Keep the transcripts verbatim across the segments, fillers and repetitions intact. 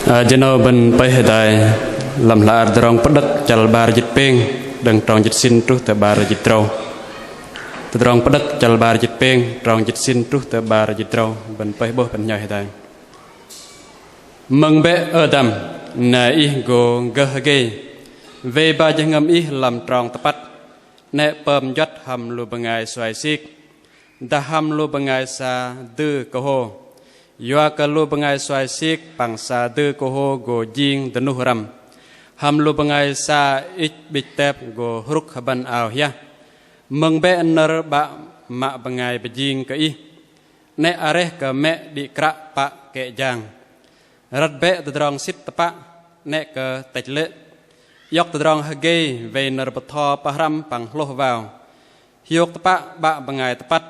Ơ, jơ 'nâu bơ̆n pơih hơdai lăm hla ar Tơdrong Pơđơ̆k chăl 'bar jĭt pêng, đơ̆ng trong jĭt sĭn truh tơ 'bar jĭt drâu. Tơdrong Pơđơ̆k chăl 'bar jĭt pêng, trong jĭt sĭn truh tơ 'bar jĭt drâu, bơ̆n pơih 'bôh bơ̆n hnhơih hơdai. Mơ̆ng bĕ ơ dăm, na ih gô gơh hơgei, wei ba jơhngơ̆m ih lăm trong tơpăt, 'nĕ pơm juăt hăm lu bơngai suai sik, dah hăm lu bơngai sa dư kơhô. Yua kơ lu bơngai suai sik păng sa dư kơhô gô jing dơnuh răm, hăm lu bơngai sa ĭch 'bĭch tep gô hrŭk hơbăn ao hiah. Mơ̆ng bĕ nơ̆r 'Bă mă bơngai pơjing kơ ih, 'nĕ areh kơ mĕ đĭ kră pă kĕ jang. Răt bĕ tơdrong sĭt tơpă, 'nĕ kơ tĕch lê̆. Iŏk tơdrong hơgei wei nơ̆r bơtho pơhrăm păng hlôh wao. Hiôk tơpă 'Bă bơngai tơpăt,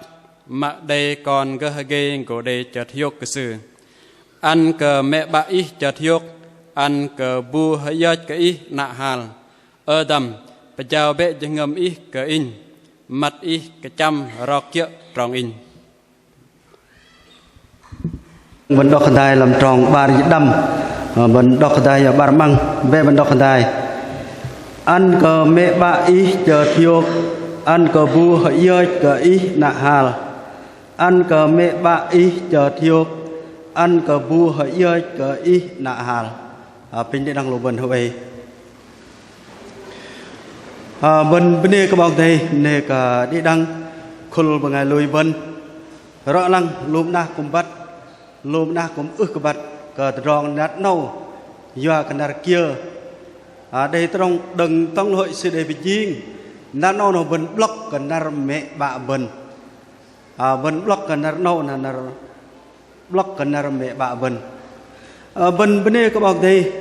mă đei kon gơh hơgei gô đei chơt hiôk kơ sư. Ăn kơ mĕ 'Bă ih chơt hiôk, ăn kơ bu hơiơch kơ ih 'nă hal. Ơ dăm, pơjao bĕ jơhngơ̆m ih kơ inh, măt ih kơchăm rok kiơ̆ trong inh. Bơ̆n đŏk hơdai lăm trong 'bar jĭt đăm, ơ, bơ̆n đŏk hơdai, ơ, 'bar 'măng, bĕ bơ̆n đŏk hơdai. Ăn kơ mĕ 'Bă ih chơt hiôk, ăn kơ bu hơiơch kơ ih 'nă hal. Ăn kơ mĕ 'Bă ih chơt hiôk, ăn kơ bu hơiơch kơ ih 'nă hal. Ơ, apinh đĭ đăng lu bơ̆n hơwei. Ơ, bơ̆n bơnê kơ 'Bok Kei-Dei, bơnê kơ đĭ đăng khul bơngai lui bơ̆n. Rŏ lăng, lơ̆m noh kư̆m băt, lơ̆m noh kư̆m ưh kơ băt kơ tơdrong năr 'nâu, yua kơ năr kiơ. Ơ, đei tơdrong đơ̆ng tŏng lơ hội sư đei pơjing, năr 'nâu noh bơ̆n 'blŏk kơ năr mĕ 'Bă bơ̆n. Ơ, bơ̆n 'blŏk kơ năr 'nâu noh năr 'blŏk kơ năr mĕ 'Bă bơ̆n. Ơ, bơ̆n bơnê kơ 'Bok Kei-Dei.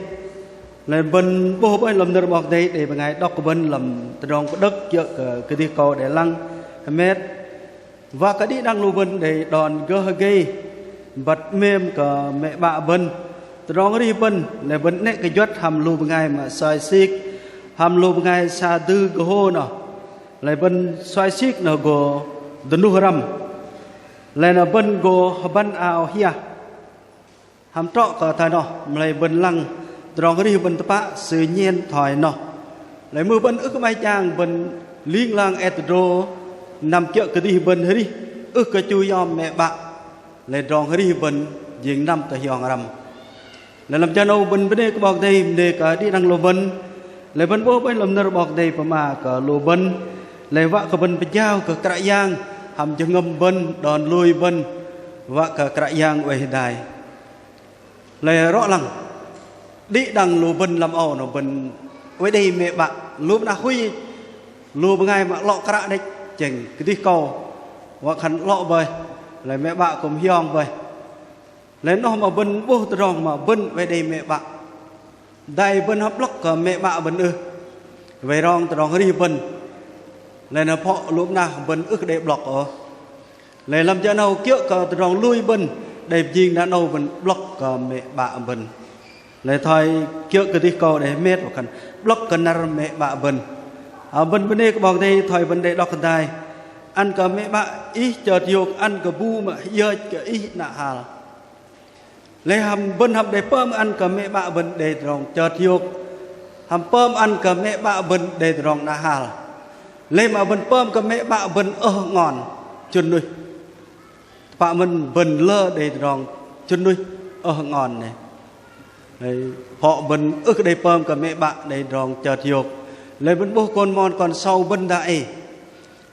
Lei bơ̆n 'bôh bơih lăm nơ̆r 'Bok Kei-Dei đei bơngai đŏk kơ bơ̆n lăm Tơdrong Pơđơ̆k kiơ̆ kơ kơdih kâu đei lăng hơmet. Wă kơ đĭ đăng lu bơ̆n đei đon gơh hơgei băt 'mêm kơ mĕ 'Bă bơ̆n. Tơdrong arih bơ̆n, lei bơ̆n 'nĕ kơ juăt hăm lu bơngai mă soi sik, hăm lu bơngai sa dư kơhô noh. Lei bơ̆n soi sik noh gô dơnuh răm. Lei na bơ̆n gô hơbăn ao hiah. Hăm trŏ kơ thoi noh, mă lei bơ̆n lăng tơdrong arih bơ̆n tơpă sư nhen thoi noh. Lei mưh bơ̆n ưh kơ 'maih jang bơ̆n ling lang et tơdrô năm kiơ̆ kơdih bơ̆n arih, ưh kơ chu yom mĕ 'Bă. Lei tơdrong arih bơ̆n jing năm tơ hiong răm. Lei lăm jơ 'nâu bơ̆n bơnê kơ 'Bok Kei-Dei, bơnê kơ đĭ đăng lu bơ̆n. Lei bơ̆n 'bôh bơih lăm nơ̆r 'Bok Kei-Dei pơma kơ lu bơ̆n. Lei wă kơ bơ̆n pơjao kơ Kră Yang hăm jơhngơ̆m bơ̆n, đon lui bơ̆n, wă kơ Kră Yang oei hơdai. Lei rŏ lăng đĭ đăng lu bơ̆n lăm âu noh bơ̆n oei đei mĕ 'Bă, lu bơ̆n dah hui, lu bơngai mă 'lŏ kră đĕch, chĕng kơdih kâu wă khan 'lŏ bơih, lei mĕ 'Bă kư̆m hiong bơih. Lei noh mă bơ̆n 'bôh tơdrong mă bơ̆n oei đei mĕ 'Bă. Dai bơ̆n hăm 'blŏk kơ mĕ 'Bă bơ̆n ưh. Wei rong tơdrong arih bơ̆n. Lei na phŏ lŭm nah bơ̆n ưh kơ đei 'blŏk ôh. Lei lăm jơ 'nâu kiơ̆ kơ tơdrong lui bơ̆n đei pơjing na 'nâu bơ̆n 'blŏk kơ mĕ 'Bă bơ̆n. Lei thoi kiơ̆ kơdih kâu đei hơmet wă khan 'blŏk kơ năr mĕ 'Bă bơ̆n. Ơ, bơ̆n bơnê kơ 'Bok Kei-Dei thoi bơ̆n đei đŏk hơdai. Ăn kơ mĕ 'Bă ih chơt hiôk, ăn kơ bu mă hơiơch kơ ih 'nă hal. Lei hăm bơ̆n hăm đei pơm ăn kơ mĕ 'Bă bơ̆n đei tơdrong chơt hiôk. Hăm pơm ăn kơ mĕ 'Bă bơ̆n đei tơdrong 'nă hal. Lei mă bơ̆n pơm kơ mĕ 'Bă bơ̆n ơh ngon chŭn nuih. Tơpă mơ̆n bơ̆n lơ đei tơdrong chŭn nuih ơh ngon nĕ. Lei phŏ bơ̆n ưh kơ đei pơm kơ mĕ 'Bă đei tơdrong chơt hiôk. Lei bơ̆n 'bôh kon mon kon sâu bơ̆n dang ei.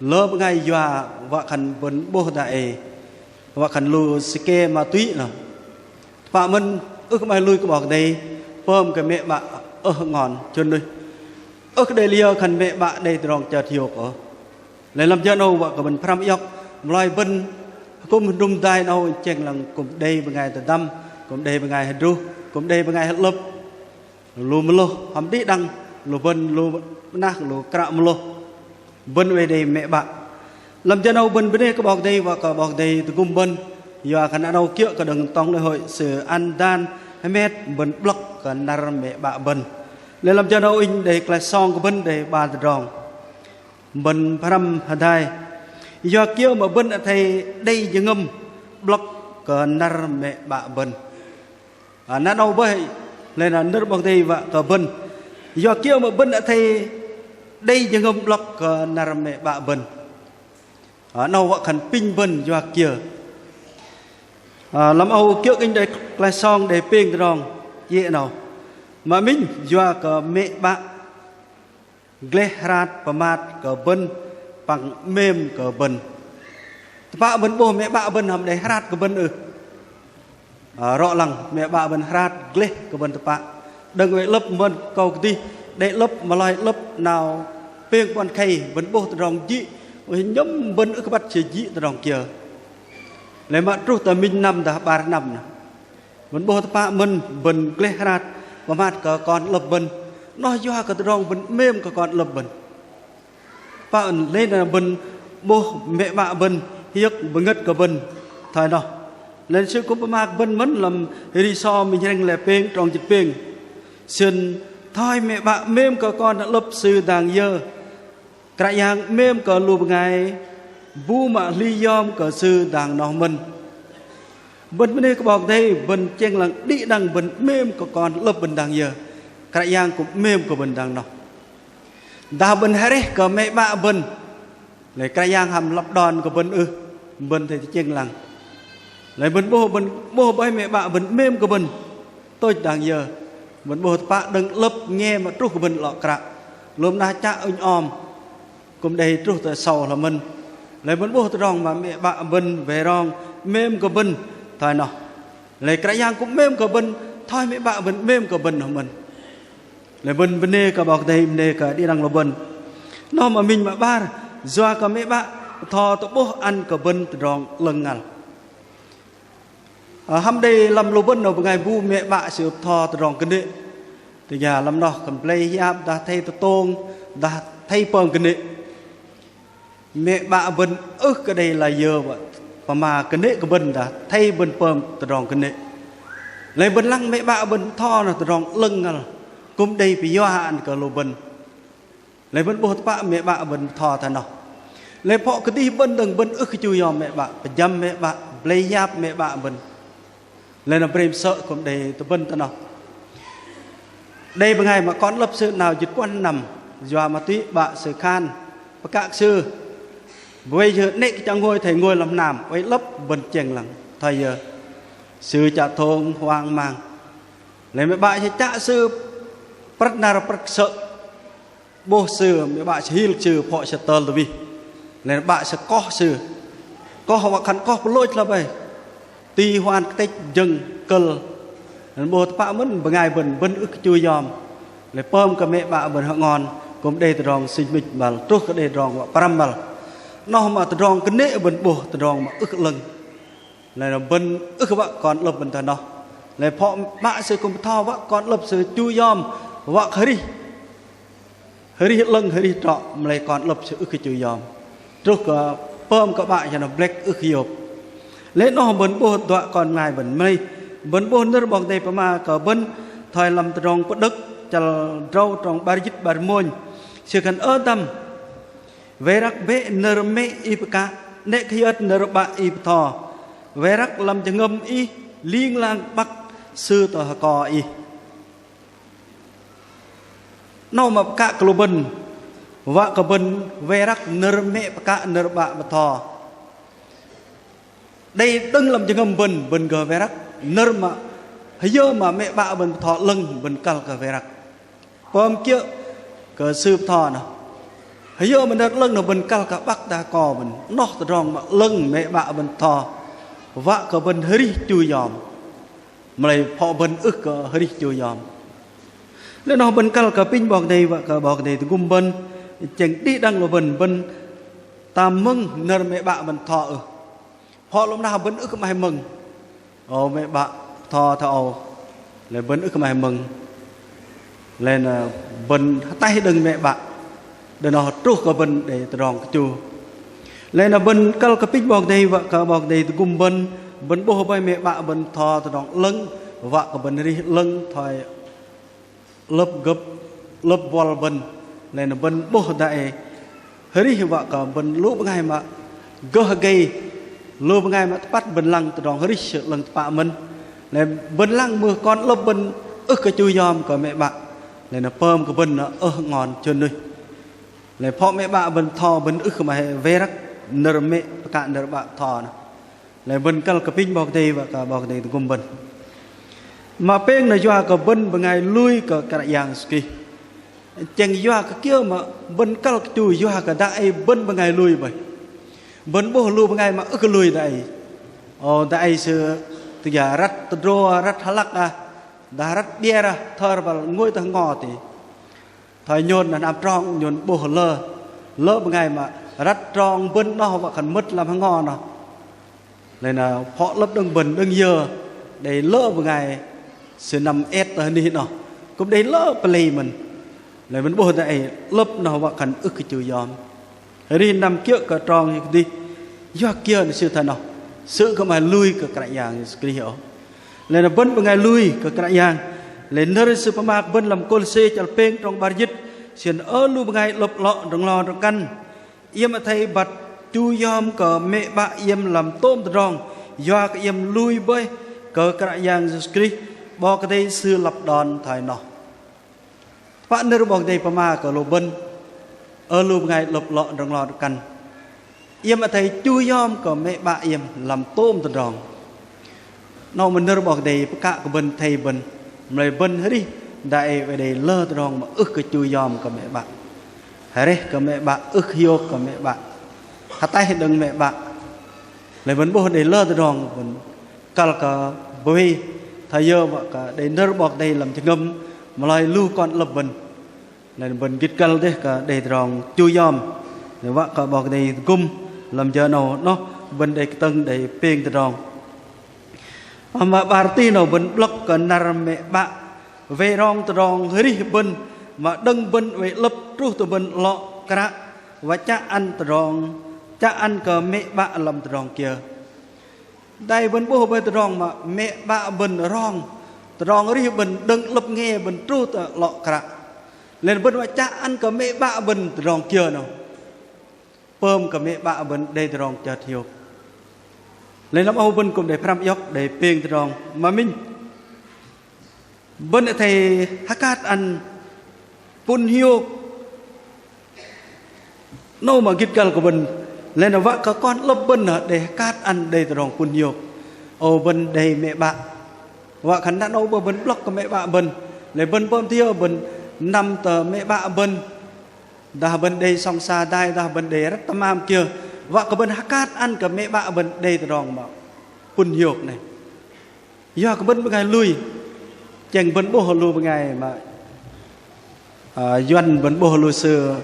Lơ bơngai yua wă khan bơ̆n 'bôh dang ei. Wă khan lu sơke ma túy noh. Tơpă mơ̆n ưh kơ 'maih lui kơ 'Bok Kei-Dei, pơm kơ mĕ 'Bă ơh ngon chŭn nuih. Ưh kơ đei liơ khan mĕ 'Bă đei tơdrong chơt hiôk ôh. Lei lăm jơ 'nâu wă kơ bơ̆n pơhrăm iŏk, mă lei bơ̆n akŭm hơdrŭm hơdai 'nâu chĕng lăng kư̆m đei bơngai tơdăm, kư̆m đei bơngai hơdruh, kư̆m đei bơngai hơ'lơ̆p. Lu mơlôh hăm đĭ đăng lu bơ̆n, lu mơnah, lu kră mơlôh. Bơ̆n oei đei mĕ 'Bă. Lăm jơ 'nâu bơ̆n bơnê kơ 'Bok Kei-Dei, wă kơ 'Bok Kei-Dei tơgŭm bơ̆n. Yua kơ năr 'nâu kiơ̆ kơ đơ̆ng tŏng lễ hội sư ăn dan hơmet bơ̆n 'blŏk kơ năr mĕ 'Bă bơ̆n. Lei lăm jơ 'nâu inh đei klaih song kơ bơ̆n đei 'bar tơdrong. Bơ̆n pơhrăm hơdai. Yua kiơ mă bơ̆n athei đei jơhngơ̆m 'blŏk kơ năr mĕ 'Bă bơ̆n. Ơ, năr 'nâu bơih, Lei na nơ̆r 'Bok Kei-Dei wă kơ bơ̆n. Yua kiơ mă bơ̆n athei đei jơhngơ̆m 'blŏk kơ năr mĕ 'bă bơ̆n. Ơ, 'nâu wă khan apinh bơ̆n yua kiơ. Ơ, lăm âu kiơ̆ kơ inh đei klaih song đei pêng tơdrong. Iĕ 'nâu. Mă minh yua kơ mĕ 'bă gleh hrat pơmat kơ bơ̆n păng 'mêm kơ bơ̆n. Tơpă bơ̆n 'bôh mĕ 'bă bơ̆n hăm đei hrat kơ bơ̆n ưh. Ơ, rŏ lăng mĕ 'bă bơ̆n hrat gleh kơ bơ̆n tơpă. Đơ̆ng oei 'lơ̆p mơ̆n kâu kơdih, đei 'lơ̆p mă loi 'lơ̆p 'nao pêng puăn khei bơ̆n 'bôh tơdrong jĭ, oei nhơ̆m bơ̆n ưh kơ băt sư jĭ tơdrong kiơ. Lei mă truh tơ minh năm dah 'bar năm nơh. Bơ̆n 'bôh tơpă mơ̆n bơ̆n gleh hrat pơmat kơ kon 'lơ̆p bơ̆n. Noh yua kơ tơdrong bơ̆n 'mêm kơ kon 'lơ̆p bơ̆n. Pă lei na bơ̆n 'bôh mĕ 'bă bơ̆n hiơ̆k bơngơ̆t kơ bơ̆n thoi noh. Lei sư kư̆m pơma kơ bơ̆n mơ̆n lăm Rim So minh hrĕng lẻ pêng trong jĭt pêng. Sư thoi mĕ 'bă 'mêm kơ kon 'lơ̆p sư dang yơ, Kră Yang 'mêm kơ lu bơngai bu mă hli yom kơ sư dang noh mơ̆n. Bơ̆n bơnê kơ 'Bok Kei-Dei, bơ̆n tơchĕng lăng đĭ đăng bơ̆n 'mêm kơ kon 'lơ̆p bơ̆n dang yơ, Kră Yang kư̆m 'mêm kơ bơ̆n dang noh. Dah bơ̆n hơreh kơ mĕ 'bă bơ̆n, lei Kră Yang hăm lăp đon kơ bơ̆n ưh, bơ̆n athei tơchĕng lăng. Lei bơ̆n 'bôh, bơ̆n 'bôh bơih mĕ 'bă bơ̆n 'mêm kơ bơ̆n. Tôch dang yơ, bơ̆n 'bôh tơpă đơ̆ng 'lơ̆p nge mă truh kơ bơ̆n 'lŏ kră. Lôm nah chă ŭnh om, kư̆m đei truh tơ sâu hloi mơ̆n. Lei bơ̆n 'bôh tơdrong mă mĕ 'bă bơ̆n wei rong 'mêm kơ bơ̆n thoi noh. Lei Kră Yang kư̆m 'mêm kơ bơ̆n thoi mĕ 'bă bơ̆n 'mêm kơ bơ̆n noh mơ̆n. Lei bơ̆n bơnê kơ 'Bok Kei-Dei, bơnê kơ đĭ đăng lu bơ̆n. Noh mă minh mă 'bar, yua kơ mĕ 'bă bơtho tơ'bôh ăn kơ bơ̆n tơdrong 'lơ̆ng ngăl. Ơ, hăm đei lăm lu bơ̆n 'nâu bơngai bu mĕ 'bă sư bơtho tơdrong kơnê̆. Tơ gia lăm noh khan blei hiap dah athei tơtông, dah athei pơm kơnê̆. Mĕ 'bă bơ̆n ưh kơ đei layơ wă pơma kơnê̆ kơ bơ̆n dah athei bơ̆n pơm tơdrong kơnê̆. Lei bơ̆n lăng mĕ 'bă bơ̆n bơtho noh tơdrong 'lơ̆ng ngăl. Kư̆m đei pơyua ăn kơ lu bơ̆n. Lei bơ̆n 'bôh tơpă mĕ 'bă bơ̆n bơtho thoi noh. Lei phŏ kơdih bơ̆n đơ̆ng bơ̆n ưh kơ chu yom mĕ 'bă, pơjăm mĕ 'bă, blei yap mĕ 'bă bơ̆n. Lei na brem sơ̆ kư̆m đei tơ bơ̆n tơ noh. Đei bơngai mă kon 'lơ̆p sư 'nao jĭt puăn năm, yua mă tui 'bă sư khan, pơkă kơ sư. Bơwei sư 'nĕ kơ chăng ngôi athei ngôi lăm hnam, oei 'lơ̆p bơ̆n tơchĕng lăng thoi yơ. Sư chă tông hoang mang. Lei mĕ 'bă sư chă sư prăt năr prăt kơsơ̆. 'Bôh sư, mĕ 'bă sư hil kơ sư, phŏ sư tơl tơwih. Lei 'bă sư koh sư. Koh wă khan koh pơlôch hloi bơih. Ti hoan kơtĕch jơ̆ng kơ̆l. Lei 'bôh tơpă mơ̆n bơngai bơ̆n, bơ̆n ưh kơ chu yom. Lei pơm kơ mĕ 'bă bơ̆n hơngon, kư̆m đei tơdrong sĭch mĭch băl, truh kơ đei tơdrong wă pơrăm băl. Noh mă tơdrong kơnê̆ bơ̆n 'bôh, tơdrong mă ưh kơ 'lơ̆ng. Lei na bơ̆n ưh kơ wă kon 'lơ̆p bơ̆n thoi noh. Lei phŏ 'bă sư kư̆m bơtho wă kon 'lơ̆p sư chu yom, wă kơ hơrih. Hơrih 'lơ̆ng, hơrih trŏ, mă lei kon 'lơ̆p sư ưh kơ chu yom. Truh kơ pơm kơ 'bă sư noh blĕk ưh kơ yôp. Lei noh bơ̆n 'bôh duă kon bơngai bơ̆n mă lei. Bơ̆n 'bôh nơ̆r 'Bok Kei-Dei pơma kơ bơ̆n thoi lăm tơdrong Pơđơ̆k chăl drâu trong 'bar jĭt 'bar mônh. Sư khan ơ dăm. Wei răk bĕ nơ̆r mĕ ih pơkă, 'nĕ kơ hiơt nơ̆r 'bă ih bơtho. Wei răk lăm jơhngơ̆m ih ling lang 'băk sư tơ hơko ih. 'Nâu mă pơkă kơ lu bơ̆n, wă kơ bơ̆n wei răk nơ̆r mĕ pơkă nơ̆r 'bă bơtho. Đei đơ̆ng lăm jơhngơ̆m bơ̆n, bơ̆n gơh wei răk nơ̆r mă hơyơ mă mĕ 'bă bơ̆n bơtho 'lơ̆ng bơ̆n kăl kơ wei răk. Pơm kiơ̆ kơ sư bơtho noh. Hơyơ mă nơ̆r 'lơ̆ng noh bơ̆n kăl kơ 'băk dah kơ bơ̆n. Noh tơdrong mă 'lơ̆ng mĕ 'bă bơ̆n bơtho. Wă kơ bơ̆n hơrih chu yom. Mă lei phŏ bơ̆n ưh kơ hơrih chu yom. Lei noh bơ̆n kăl kơ apinh 'Bok Kei-Dei wă kơ 'Bok Kei-Dei tơgŭm bơ̆n. Chĕng đĭ đăng lu bơ̆n, bơ̆n tam mơ̆ng nơ̆r mĕ 'bă bơ̆n bơtho ưh. Phŏ lăm nah bơ̆n ưh kơ 'maih mơ̆ng. Ơ mĕ 'bă bơtho thoi âu. Lei bơ̆n ưh kơ 'maih mơ̆ng. Lei na bơ̆n ataih đơ̆ng mĕ 'bă. Đơ̆ng noh truh kơ bơ̆n đei tơdrong kơchu. Lei na bơ̆n kăl kơ apinh 'Bok Kei-Dei wă kơ 'Bok Kei-Dei tơgŭm bơ̆n. Bơ̆n 'bôh bơih mĕ 'bă bơ̆n bơtho tơdrong 'lơ̆ng. Wă kơ bơ̆n hơrih 'lơ̆ng thoi 'lơ̆p gơ̆p, 'lơ̆p buăl bơ̆n. Lei na bơ̆n 'bôh dang hơrih wă kơ bơ̆n lu bơngai mă gơh gei, lu bơngai mă tơpăt bơ̆n lăng tơdrong hơrih sư 'lơ̆ng tơpă mơ̆n. Lei bơ̆n lăng mưh kon 'lơ̆p bơ̆n ưh kơ chu yom kơ mĕ 'bă. Lei na pơm kơ bơ̆n na ưh ngon chơnuih. Lei phŏ mĕ 'bă bơ̆n bơtho bơ̆n ưh kơ 'maih wei răk nơ̆r mĕ pơkă nơ̆r 'bă bơtho na. Lei bơ̆n kăl kơ apinh 'Bok Kei-Dei wă kơ 'Bok Kei-Dei tơgŭm bơ̆n. Mă pêng na yua kơ bơ̆n bơngai lui kơ Kră Yang Yêsu Krist. Chĕng yua kơ kiơ mă bơ̆n kăl kơ chu yua kơ dang ei bơ̆n bơngai lui bơih. Bơ̆n 'bôh lu bơngai mă ưh kơ lui dang ei. Ô, dang ei sư tơgia răt tơdrô, răt hơlăk ah, dah răt bier ah, thơr băl ngôi tơ hơngo ti. Thoi nhôn na hnam trong nhôn 'bôh lơ, lơ bơngai mă răt trong bơ̆n noh wă khan mơ̆t lăm hơngo noh. Lei na phŏ lơ̆p đơ̆ng bơ̆n đơ̆ng yơ đei lơ bơngai sư năm et tơ hơnih noh. Kŭm đei lơ pơlei mơ̆n. Lei bơ̆n 'bôh dang ei lơ̆p noh wă khan ưh kơ chu yom. Arih năm kiơ̆ kơ trong kơdih. Yua kiơ na sư thoi noh. Sư kơ 'maih lui kơ Kră Yang Yêsu Krist ôh. Lei na bơ̆n bơngai lui kơ Kră Yang. Lei nơ̆r sư pơma kơ bơ̆n lăm Kôlôse chăl pêng trong 'bar jĭt. Sư khan ơ lu bơngai 'lơ̆p 'lŏ drơ̆ng lo drơ̆ng kăn. Iĕm athei băt chu yom kơ mĕ 'bă iĕm lăm tôm tơdrong, yua kơ iĕm lui bơih kơ Kră Yang Yêsu Krist, 'Bok Kei-Dei Sư lăp đon thoi noh. Tơpă nơ̆r 'Bok Kei-Dei pơma kơ lu bơ̆n, ơ lu bơngai 'lơ̆p 'lŏ drơ̆ng lo drơ̆ng kăn. Iĕm athei chu yom kơ mĕ 'bă iĕm lăm tôm tơdrong. 'Nâu mă nơ̆r 'Bok Kei-Dei pơkă kơ bơ̆n athei bơ̆n. Mă lei bơ̆n arih dang ei oei đei lơ tơdrong mă ưh kơ chu yom kơ mĕ 'bă. Areh kơ mĕ 'bă, ưh kơ hiôk kơ mĕ 'bă. Ataih đơ̆ng mĕ 'bă. Lei bơ̆n 'bôh đei lơ tơdrong bơ̆n kăl kơ bơih thoi yơ wă kơ đei nơ̆r 'Bok Kei-Dei lăm jơhngơ̆m mă lei lu kon 'lơ̆p bơ̆n. Lei bơ̆n gĭt kăl dêh kơ đei tơdrong chu yom. Lei wă kơ 'Bok Kei-Dei tơgŭm lăm jơ 'nâu noh bơ̆n đei kơtơ̆ng đei pêng tơdrong. Mă 'bar tih 'nâu bơ̆n 'blŏk kơ năr mĕ 'bă wei rong tơdrong arih bơ̆n mă đơ̆ng bơ̆n oei 'lơ̆p truh tơ bơ̆n 'lŏ kră wă chă ăn tơdrong chă ăn kơ mĕ 'bă lăm tơdrong kiơ. Dang ei bơ̆n 'bôh bơih tơdrong mă mĕ 'bă bơ̆n rong, tơdrong arih bơ̆n đơ̆ng 'lơ̆p nge bơ̆n truh tơ 'lŏ kră. Lei na bơ̆n wă chă ăn kơ mĕ 'bă bơ̆n tơdrong kiơ 'nâu. Pơm kơ mĕ 'bă bơ̆n đei tơdrong chơt hiôk. Lei lăm âu bơ̆n kŭm đei pơhrăm iŏk đei pêng tơdrong mă minh. Bơ̆n athei hơkat ăn pŭn hiôk. 'Nâu mă gĭt kăl kơ bơ̆n. Lei na wă kơ kon 'lơ̆p bơ̆n đei hơkat ăn đei tơdrong pŭn hiôk. Ô bơ̆n đei mĕ 'bă. Wă khan năr 'nâu bơ̆n 'blŏk kơ mĕ 'bă bơ̆n. Lei bơ̆n pơm thoi yơ bơ̆n năm tơ mĕ 'bă bơ̆n. Dah bơ̆n đei sŏng sa dai, dah bơ̆n đei răt tơmam kiơ. Wă kơ bơ̆n hơkat ăn kơ mĕ 'bă bơ̆n đei tơdrong mă pŭn hiôk 'nâu. Yua kơ bơ̆n bơngai lui, chĕng bơ̆n 'bôh lu bơngai mă, ơ, Yuăn bơ̆n 'bôh lu sư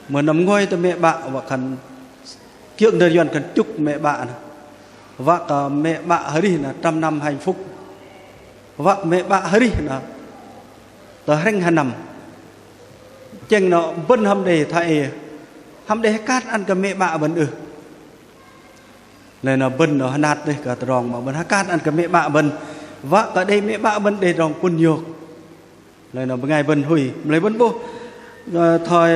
mưh năm ngôi tơ mĕ 'bă wă khan kiơ̆ nơ̆r Yuăn khan chúc mĕ 'bă noh. Wă kơ mĕ 'bă arih noh trăm năm hạnh phúc. Wă kơ mĕ 'bă arih noh tơ hrĕng hơnăm. Chĕng noh bơ̆n hăm đei thoi ei, hăm đei hơkat ăn kơ mĕ 'bă bơ̆n ưh. Lei na bơ̆n noh hơnat dêh kơ tơdrong mă bơ̆n hơkat ăn kơ mĕ 'bă bơ̆n. Wă kơ đei mĕ 'bă bơ̆n đei tơdrong pŭn hiôk. Lei na bơngai bơ̆n hui. Mă lei bơ̆n 'bôh, ơ, thoi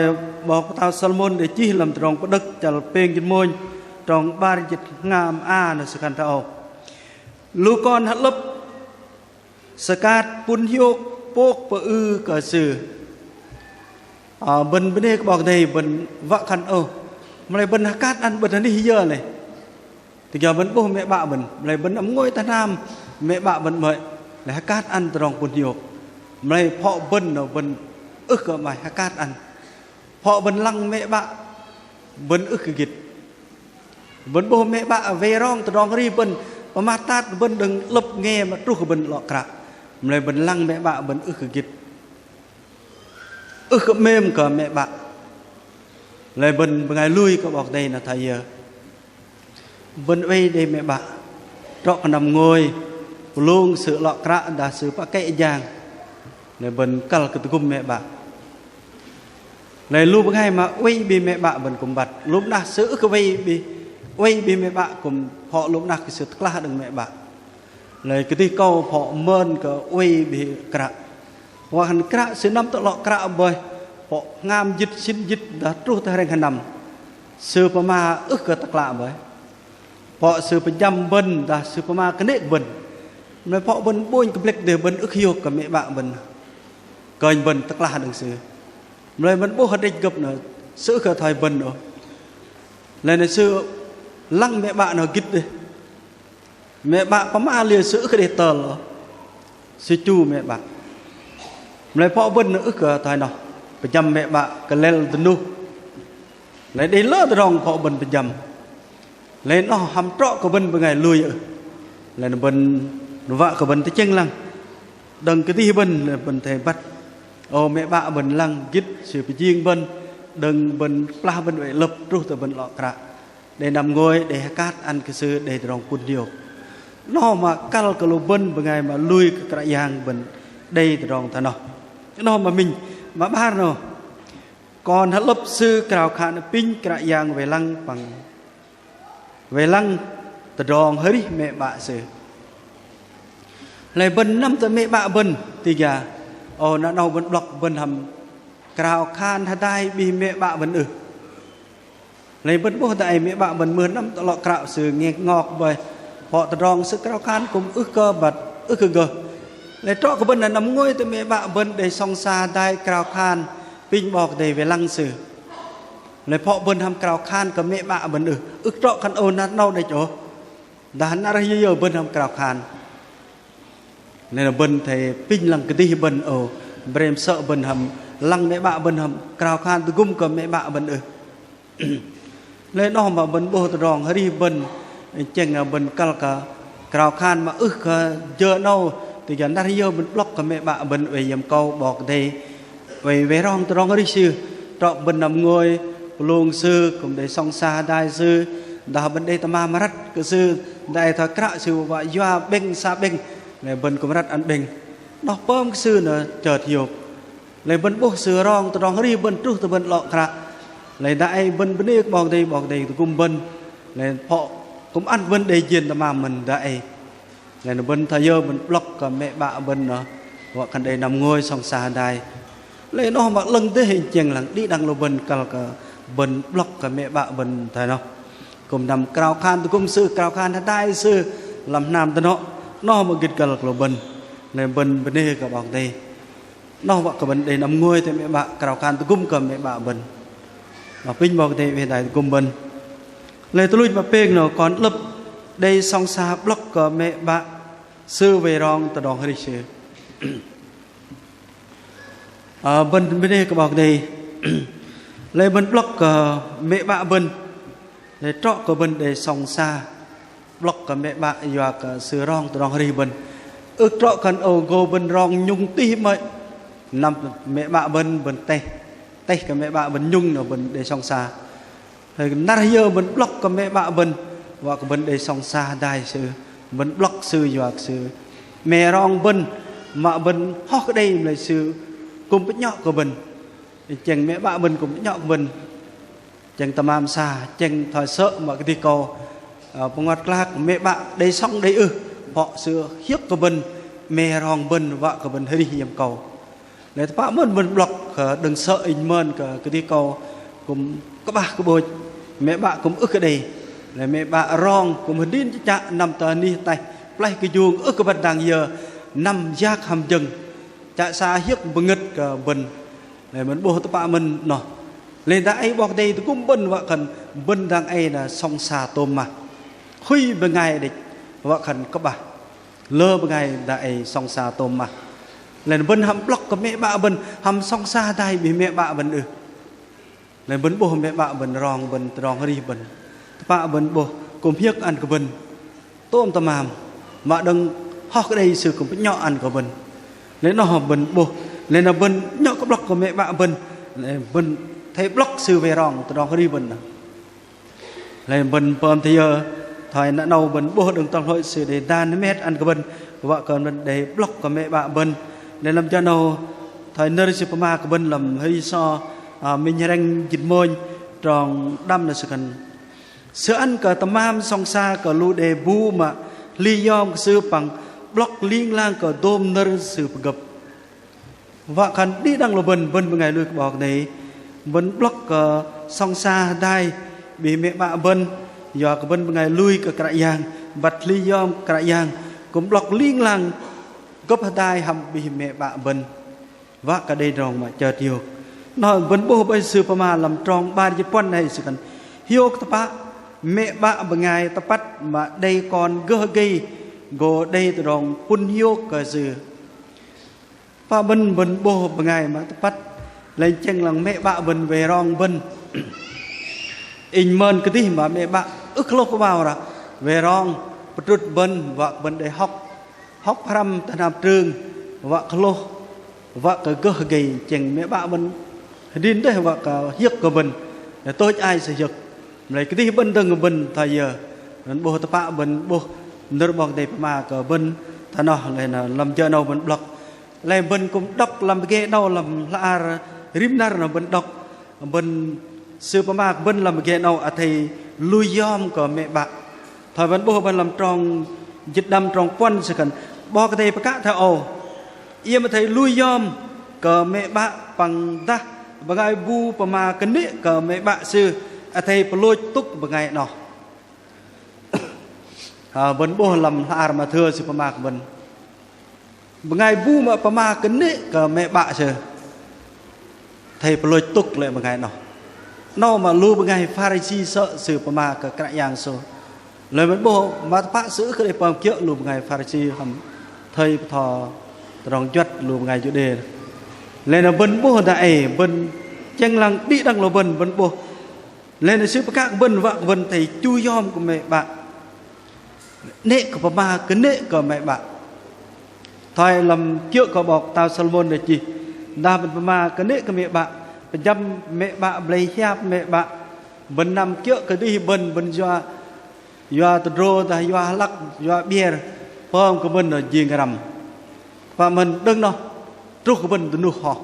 'bok pơtao Salômôn đei chih lăm Tơdrong Pơđơ̆k chăl pêng jĭt mônh trong 'bar jĭt hngam a noh sư khan thoi âu. Lu kon hơ'lơ̆p sơkat pŭn hiôk pôk pơư kơ sư. Ơ, bơ̆n bơnê kơ 'Bok Kei-Dei bơ̆n wă khan ôh. Mă lei bơ̆n hơkat ăn bơ̆n hơnih yơ lei. Tơgia bơ̆n 'bôh mĕ 'bă bơ̆n. Mă lei bơ̆n năm ngôi tơ hnam mĕ 'bă bơ̆n 'mơ̆i. Lei hơkat ăn tơdrong pŭn hiôk. Mă lei phŏ bơ̆n noh bơ̆n ưh kơ 'maih hơkat ăn. Phŏ bơ̆n lăng mĕ 'bă bơ̆n ưh kơ gĭt. Bơ̆n 'bôh mĕ 'bă wei rong tơdrong arih bơ̆n pơmat tat bơ̆n đơ̆ng 'lơ̆p nge mă truh kơ bơ̆n 'lŏ kră. Mă lei bơ̆n lăng mĕ 'bă bơ̆n ưh kơ gĭt. Ưh kơ 'mêm kơ mĕ 'bă. Lei bơ̆n bơngai lui kơ 'Bok Kei-Dei noh thoi yơ. Bơ̆n oei đei mĕ 'bă. Trŏ kơ năm ngôi. Pơlung sư 'lŏ kră dah sư pă kĕ jang. Lei bơ̆n kăl kơ tơgŭm mĕ 'bă. Lei lu bơngai mă oei bih mĕ 'bă bơ̆n kư̆m băt. Lu mă nah sư ưh kơ oei bih, oei bih mĕ 'bă kư̆m phŏ lu mă nah kơ sư tơklah đơ̆ng mĕ 'bă. Lei kơdih kâu phŏ mơn kơ oei bih kră. Wă khan kră sư năm tơ 'lŏ kră bơih. Phŏ hngam jĭt sĭn jĭt dah truh tơ hrĕng hơnăm. Sư pơma ưh kơ tơklah bơih. Phŏ sư pơjăm bơ̆n dah sư pơma kơnê̆ bơ̆n. Mă lei phŏ bơ̆n ƀônh kơ blĕk dêh bơ̆n ưh kơ hiôk kơ mĕ ƀă bơ̆n. Kơnh bơ̆n tơklah đơ̆ng sư. Mă lei bơ̆n ƀôh hơdrĕch gơ̆p nơ, sư ưh kơ thoi bơ̆n ôh. Lei nơ sư lăng mĕ ƀă nơ gĭt dêh. Mĕ ƀă pơma liơ sư ưh kơ đei tơl ôh. Sư chu mĕ ƀă. Mă lei phŏ bơ̆n nơ ưh kơ thoi noh. Pơjăm mĕ ƀă kơlel dơnuh. Lei đei lơ tơdrong phŏ bơ̆n pơjăm. Lei noh hăm trŏ kơ bơ̆n bơngai lui ưh. Lei nơ bơ̆n wă kơ bơ̆n tơchĕng lăng. Đơ̆ng kơdih bơ̆n, lei bơ̆n athei băt. Ô mĕ ƀă bơ̆n lăng gĭt sư pơjing bơ̆n. Đơ̆ng bơ̆n kơplah bơ̆n oei lơ̆p truh tơ bơ̆n 'lŏ kră. Đei năm ngôi, đei hơkat ăn kơ sư, đei tơdrong pŭn hiôk. Noh mă kăl kơ lu bơ̆n bơngai mă lui kơ Kră Yang bơ̆n đei tơdrong thoi noh. Noh mă minh, mă 'bar noh. Kon hơlơ̆p sư krao khan apinh Kră Yang wei lăng păng. Wei lăng tơdrong arih mĕ ƀă sư. Lei bơ̆n năm tơ mĕ ƀă bơ̆n ti gia. Ô, na 'nâu bơ̆n 'blŏk bơ̆n hăm krao khan hơdai bih mĕ ƀă bơ̆n ưh. Lei bơ̆n ƀôh dang ei mĕ ƀă bơ̆n mưh năm tơ 'lŏ kră sư ngek ngok bơih. Phŏ tơdrong sư krao khan kư̆m ưh kơ băt, ưh kơ gơh. Lei trŏ kơ bơ̆n năm ngôi tơ mĕ ƀă bơ̆n đei sŏng sa hơdai krao khan apinh 'Bok Kei-Dei wei lăng sư. Lei phŏ bơ̆n hăm krao khan kơ mĕ ƀă bơ̆n ưh. Ưh trŏ khan ô năr 'nâu đĕch ôh. Dah năr yơ yơ bơ̆n hăm krao khan. Lei nơ bơ̆n athei apinh lăng kơdih bơ̆n ô. Brem sơ̆ bơ̆n hăm lăng mĕ ƀă bơ̆n hăm krao khan tơgŭm kơ mĕ ƀă bơ̆n ưh. Lei noh mă bơ̆n ƀôh tơdrong arih bơ̆n. Chĕng bơ̆n kăl kơ krao khan mă ưh kơ jơ 'nâu. Ti gia năr yơ bơ̆n 'blŏk kơ mĕ ƀă bơ̆n oei yĕm akâu 'Bok Kei-Dei. Oei wei rong tơdrong arih sư. Trŏ bơ̆n năm ngôi, pơlung sư, kư̆m đei sŏng sa hơdai sư. Dah bơ̆n đei tơmam răt kơ sư. Dah ei thoi kră sư wă yua 'bĕng sa 'bĕng. Lei bơ̆n kư̆m răt ăn 'bĕng. Noh pơm kơ sư nơ chơt hiôk. Lei bơ̆n ƀôh sư rong tơdrong arih bơ̆n truh tơ bơ̆n 'lŏ kră. Lei dah ei bơ̆n bơnê kơ 'Bok Kei-Dei, 'Bok Kei-Dei tơgŭm bơ̆n. Lei phŏ kư̆m ăn bơ̆n đei jên tơmam mơ̆n dah ei. Lei nơ bơ̆n thoi yơ bơ̆n 'blŏk kơ mĕ ƀă bơ̆n nơ. Wă khan đei năm ngôi sŏng sa hơdai. Lei noh mă 'lơ̆ng dêh inh chĕng lăng đĭ đăng lu bơ̆n kăl kơ bơ̆n 'blŏk kơ mĕ ƀă bơ̆n thoi noh. Kư̆m năm krao khan tơgŭm sư, krao khan hơdai sư lăm hnam dơnŏ. Noh mă gĭt kăl kơ lu bơ̆n. Lei bơ̆n bơnê kơ 'Bok Kei-Dei. Noh wă kơ bơ̆n đei năm ngôi tơ mĕ ƀă krao khan tơgŭm kơ mĕ ƀă bơ̆n. Noh apinh 'Bok Kei-Dei oei hơdai tơgŭm bơ̆n. Lei tuch luch mă pêng nơ kon hơlơ̆p đei sŏng sa 'blŏk kơ mĕ ƀă sư wei rong tơdrong arih sư. Ơ, bơ̆n bơnê kơ 'Bok Kei-Dei. Lei bơ̆n 'blŏk kơ mĕ ƀă bơ̆n. Lei trŏ kơ bơ̆n đei sŏng sa 'blŏk kơ mĕ ƀă yua kơ sư rong tơdrong arih bơ̆n. Ưh trŏ khan ô gô bơ̆n rong nhŭng tih mơ̆i. Năm mĕ ƀă bơ̆n, bơ̆n teh. Teh kơ mĕ ƀă bơ̆n nhŭng nơ bơ̆n đei sŏng sa. Hơi năr yơ bơ̆n 'blŏk kơ mĕ ƀă bơ̆n. Wă kơ bơ̆n đei sŏng sa hơdai sư. Bơ̆n 'blŏk sư yua kơ sư. Mĕ rong bơ̆n. Mă bơ̆n hoh kơ đei mă lei sư. Kư̆m pơnhŏ kơ bơ̆n. Chĕng mĕ ƀă bơ̆n kư̆m pơnhŏ kơ bơ̆n. Chĕng tơmam sa, chĕng thoi sơ̆ mă kơdih kâu, ơ, pơngot klak, mĕ ƀă đei sŏng đei ưh, phŏ sư hiơ̆k kơ bơ̆n, mĕ rong bơ̆n, wă kơ bơ̆n arih iĕm kâu. Lei tơpă mơ̆n bơ̆n 'blŏk, ơ, đơ̆ng sơ̆ inh mơn kơ kơdih kâu, kư̆m kơ'bah kơ'bôch, mĕ ƀă kư̆m ưh kơ đei. Lei mĕ ƀă rong, kư̆m hơdrin chă năm tơ anih ataih, pơleh kơjung, ưh kơ băt dang yơ, năm yak hăm jơ̆ng, chă sa hiơ̆k bơngơ̆t kơ bơ̆n. Lei bơ̆n 'bôh tơpă mơ̆n noh. Lei dang ei 'Bok Kei-Dei tơgŭm bơ̆n wă khan bơ̆n dang ei na sŏng sa tôm mah. Hŭi bơngai đĕch wă khan kơ'bah. Lơ bơngai dang ei sŏng sa tôm mah. Lei bơ̆n hăm 'blŏk kơ mĕ ƀă bơ̆n, hăm sŏng sa hơdai bĭ mĕ ƀă bơ̆n ưh. Lei bơ̆n 'bôh mĕ ƀă bơ̆n rong bơ̆n tơdrong arih bơ̆n. Tơpă bơ̆n 'bôh kư̆m hiơ̆k ăn kơ bơ̆n. Tôm tơmam, mă đơ̆ng hoh kơ đei sư kư̆m pơnhŏ ăn kơ bơ̆n. Lei noh bơ̆n 'bôh, lei na bơ̆n 'nhŏ kơ 'blŏk kơ mĕ ƀă bơ̆n, lei bơ̆n athei 'blŏk sư wei rong tơdrong arih bơ̆n. Lei bơ̆n pơm thoi yơ, thoi na 'nâu bơ̆n 'bôh đơ̆ng tơl hlôi sư đei dan hơmet ăn kơ bơ̆n, wă kơ bơ̆n đei 'blŏk kơ mĕ ƀă bơ̆n. Lei lăm jơ 'nâu, thoi nơ̆r sư pơma kơ bơ̆n lăm hơri so, ơ, minh hrĕng jĭt mônh, trong đăm nơ sư khan. Sư ăn kơ tơmam sŏng sa kơ lu đe bu mă hli yom kơ sư păng 'blŏk ling lang kơ dôm nơ̆r sư pơgơ̆p. Wă khan đĭ đăng lu bơ̆n, bơ̆n bơngai lui kơ 'Bok Kei-Dei, bơ̆n 'blŏk kơ sŏng sa hơdai bĭ mĕ ƀă bơ̆n, yua kơ bơ̆n bơngai lui kơ Kră Yang, băt hli yom Kră Yang, Kư̆m 'blŏk ling lang gơ̆p hơdai hăm bih mĕ 'bă bơ̆n. Wă kơ đei tơdrong mă chơt hiôk. Noh bơ̆n 'bôh bơih sư pơma lăm trong 'bar jĭt puăn hei sư khan. Hiôk tơpă mĕ 'bă bơngai tơpăt mă đei kon gơh gei gô đei tơdrong pŭn hiôk kơ sư. Tơpă bơ̆n, bơ̆n 'bôh bơngai mă tơpăt lei chĕng lăng mĕ 'bă bơ̆n wei rong bơ̆n. Inh mơn kơdih mă mĕ 'bă ưh kơ hlôh kơ 'bao ră wei rong pơdrŭt bơ̆n wă kơ bơ̆n đei hŏk. Hŏk pơhrăm tơ hnam trưng wă kơ hlôh, wă kơ gơh gei chĕng mĕ 'bă bơ̆n hơdrin dêh wă kơ hiơ̆k kơ bơ̆n. Đe tôch ai sư hiơ̆k. Mă lei kơdih bơ̆n dơ̆ng bơ̆n thoi yơ. Bơ̆n 'bôh tơpă bơ̆n 'bôh nơ̆r 'Bok Kei-Dei pơma kơ bơ̆n thoi noh lei na lăm jơ 'nâu bơ̆n 'blŏk. Lei bơ̆n kư̆m đŏk lăm pơgê 'nâu lăm hla ar rim năr noh bơ̆n đŏk. Bơ̆n sư pơma kơ bơ̆n lăm pơgê 'nâu athei lui yom kơ mĕ 'bă. Thoi bơ̆n 'bôh bơ̆n lăm trong jĭt đăm trong puăn sư khan 'Bok Kei-Dei pơkă thoi âu. Iĕm athei lui yom kơ mĕ 'bă păng dah bơngai bu pơma kơnê̆ kơ mĕ 'bă sư athei pơlôch tŭk bơngai noh. Hơ, bơ̆n 'bôh lăm hla ar Mathêu sư pơma kơ bơ̆n. Bơngai bu mă pơma kơnê̆ kơ mĕ 'bă sư athei pơlôch tŭk lê̆ bơngai noh. 'Nâu mă lu bơngai Pharisi sơ̆ sư pơma kơ Kră Yang sư. Lei bơ̆n 'bôh mă tơpă sư ưh kơ đei pơm kiơ̆ lu bơngai Pharisi hăm thây bơtho tơdrong juăt lu bơngai Juđê. Lei na bơ̆n 'bôh dang ei bơ̆n chĕng lăng đĭ đăng lu bơ̆n, bơ̆n 'bôh. Lei na sư pơkă kơ bơ̆n wă kơ bơ̆n athei chu yom kơ mĕ 'bă. 'Nĕ kơ pơma kơnê̆ kơ mĕ 'bă. Thoi lăm kiơ̆ kơ 'bok pơtao Salômôn đe chih. Dah bơ̆n pơma kơnê̆ kơ mĕ 'bă, pơjăm mĕ 'bă, blei hiap mĕ 'bă. Bơ̆n năm kiơ̆ kơdih bơ̆n, bơ̆n yua, yua tơdrô dah yua hlăk, yua bier, pơm kơ bơ̆n noh jing răm. Tơpă mơ̆n đơ̆ng noh truh kơ bơ̆n dơnuh hoh.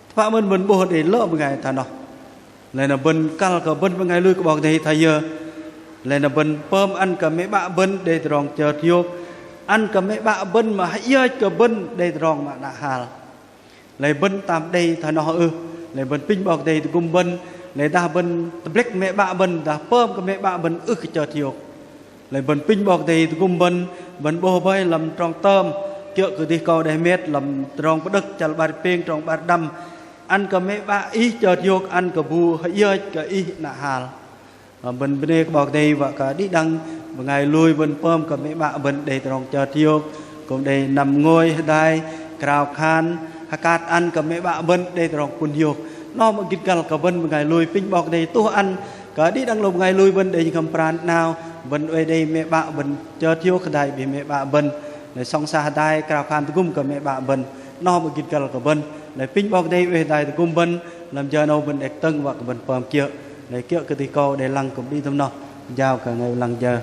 Tơpă mơ̆n bơ̆n 'bôh đei lơ bơngai thoi noh. Lei na bơ̆n kăl kơ bơ̆n bơngai lui kơ 'Bok Kei-Dei thoi yơ. Lei na bơ̆n pơm ăn kơ mĕ 'bă bơ̆n đei tơdrong chơt hiôk. Ăn kơ mĕ 'bă bơ̆n mă hơiơch kơ bơ̆n đei tơdrong mă đă hal. Lei bơ̆n tam đei thoi noh ưh. Lei bơ̆n apinh 'Bok Kei-Dei tơgŭm bơ̆n. Lei dah bơ̆n tơblĕk mĕ 'bă bơ̆n, dah pơm kơ mĕ 'bă bơ̆n ưh kơ chơt hiôk. Lei bơ̆n apinh 'Bok Kei-Dei tơgŭm bơ̆n, bơ̆n 'bôh bơih lăm trong tơm, kiơ̆ kơdih kâu đei hơmet lăm tơdrong pơđơ̆k chăl 'bar pêng trong 'bar đăm. Ăn kơ mĕ 'bă ih chơt hiôk, ăn kơ bu hơiơch kơ ih đă hal. Bơ̆n bơnê kơ 'Bok Kei-Dei wă kơ đĭ đăng bơngai lui bơ̆n pơm kơ mĕ 'bă bơ̆n đei tơdrong chơt hiôk, kư̆m đei năm ngôi hơdai, krao khan, hơkat ăn kơ mĕ 'bă bơ̆n đei tơdrong pŭn hiôk. Noh mă gĭt găl kơ bơ̆n bơngai lui apinh 'Bok Kei-Dei tuh ăn kơ đĭ đăng lu bơngai lui bơ̆n đei jơhngơ̆m pran 'nao, bơ̆n oei đei mĕ 'bă bơ̆n chơt hiôk hơdai bih mĕ 'bă bơ̆n. Lei sŏng sa hơdai krao khan tơgŭm kơ mĕ 'bă bơ̆n. Noh mă gĭt găl kơ bơ̆n. Lei apinh 'Bok Kei-Dei oei hơdai tơgŭm bơ̆n. Lăm jơ 'nâu bơ̆n đei kơtơ̆ng wă kơ bơ̆n pơm kiơ̆. Lei kiơ̆ kơdih kâu đei lăng kư̆m đĭ tơm noh. Jao kơ ngôi lăng jơ.